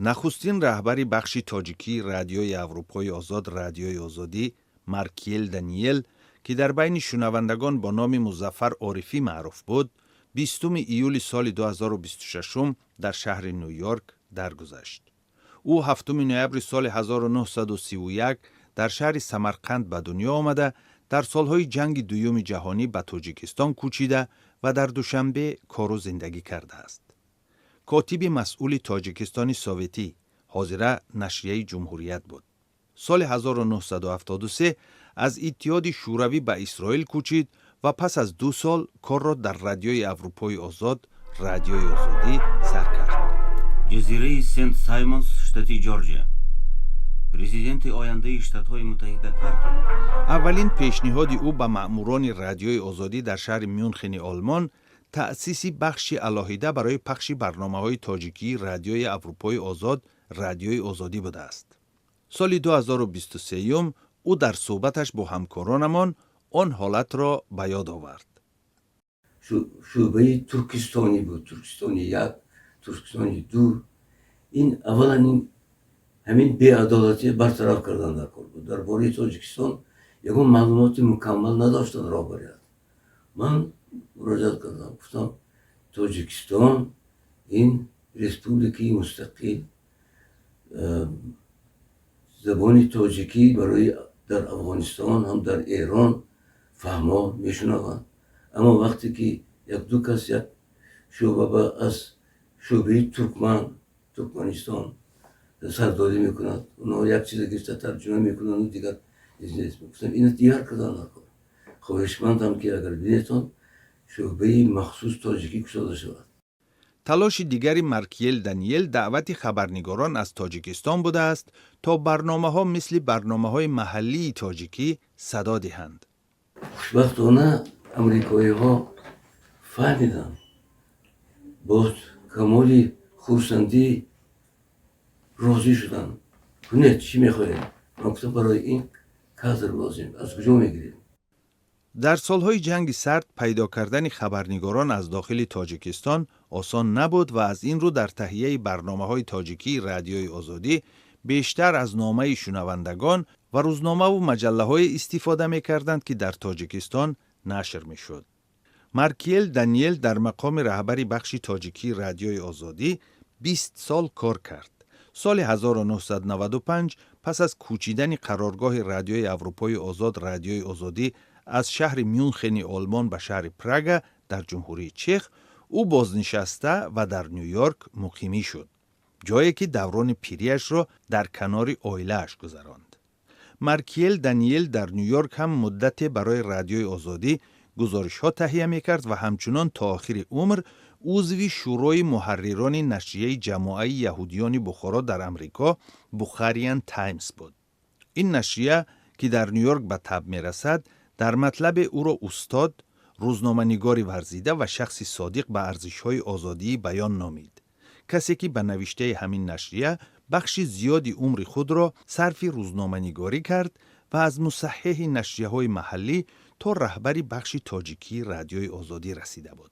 Нахустин раҳбари бахши тоҷикии Радиои Аврупои Озод, Радиои Озодӣ, Маркиел Даниел, ки дар байни шунавандагон бо номи Музаффар Орифӣ маъруф буд, 20 июли соли 2026 дар шаҳри Ню Йорк даргузашт. Ӯ 7 ноябри соли 1931 дар шаҳри Самарқанд ба дунё омада, дар солҳои Ҷанги Дуюми Ҷаҳонӣ ба Тоҷикистон кӯчида ва дар Душанбе кору зиндагӣ кардааст. Котиби масъули Тоҷикистони Советӣ, ҳозира нашрияи Ҷумҳурият, буд. Соли 1973 аз Иттиҳоди Шӯравӣ ба Исроил кӯчид ва пас аз 2 сол корро дар Радиои Аврупои Озод, Радиои Озодӣ, сар кард. Ҷазираи Сент Саймонс, штати Ҷорҷия. Президенти ояндаи Штатҳои Муттаҳида Картер. Аввалин пешниҳоди ӯ ба маъмурони Радиои Озодӣ дар шаҳри Мюнхени Олмон таъсиси бахши алоҳида барои пахши барномаҳои тоҷикии Радиои Аврупои Озод, Радиои Озодӣ будааст. Соли 2023 ӯ дар суҳбаташ бо ҳамкоронамон он ҳолатро ба ёд овард. Шӯъбаи туркистонӣ буд, Туркистони як, Туркистони ду. Ин аввалан ин ҳамин беадолатӣ бартараф кардан дар кор буд. Дар бораи Тоҷикистон ягон маълумоти мукаммал надоштанд роҳбарият. Ман муроҷиат кардам, гуфтам: «Тоҷикистон ин республикаи мустақил, забони тоҷикӣ барои дар Афғонистон ҳам, дар Эрон фаҳмо мешунаванд, аммо вақте ки як-ду кас як шӯъба аз шӯъбаи туркман, Туркманистон сардорӣ мекунад, онҳо як чизе гирифта тарҷума мекунанду дигар нест.» Гуфтам: «Ина дигар кардан накор. Хоҳишмандам, ки агар бинетон, шӯъбаи махсус тоҷикӣ кушода шавад.» Талоши дигари Маркиел Даниел даъвати хабарнигорон аз Тоҷикистон будааст, то барномаҳо мисли барномаҳои маҳаллии тоҷикӣ садо диҳанд. Хушбахтона, амрикоиҳо фаҳмиданд, бо камоли хурсандӣ розӣ шуданд. «Кунед, чӣ мехоҳед?» Ман гуфтам: «Барои ин кадр лозим, аз куҷо мегиред?» Дар солҳои Ҷанги Сард пайдо кардани хабарнигорон аз дохили Тоҷикистон осон набуд ва аз ин рӯ дар таҳияи барномаҳои тоҷикии Радиои Озодӣ бештар аз номаи шунавандагон ва рӯзномаву маҷаллаҳое истифода мекарданд, ки дар Тоҷикистон нашр мешуд. Маркиел Даниел дар мақоми раҳбари бахши тоҷикии Радиои Озодӣ 20 сол кор кард. Соли 1995, пас аз кӯчидани қароргоҳи Радиои Аврупои Озод, Радиои Озодӣ, аз шаҳри Мюнхени Олмон ба шаҳри Прага дар Ҷумҳурии Чех, ӯ бознишаста ва дар Ню Йорк муқимӣ шуд, ҷое ки даврони пириашро дар канори оилааш гузаронд. Маркиел Даниел дар Ню Йорк ҳам муддате барои Радиои Озодӣ гузоришҳо таҳия мекард ва ҳамчунон то охири умр узви шӯрои муҳаррирони нашрияи ҷамоаи яҳудиёни Бухоро дар Амрико, Bukharian Times, буд. Ин нашрия, ки дар Ню Йорк ба таб мерасад, дар матлабе ӯро устод, рӯзноманигори варзида ва шахси содиқ ба арзишҳои озодии баён номид, касе ки, ба навиштаи ҳамин нашрия, бахши зиёди умри худро сарфи рӯзноманигорӣ кард ва аз мусаҳҳиҳи нашрияҳои маҳаллӣ то раҳбари бахши тоҷикии Радиои Озодӣ расида буд.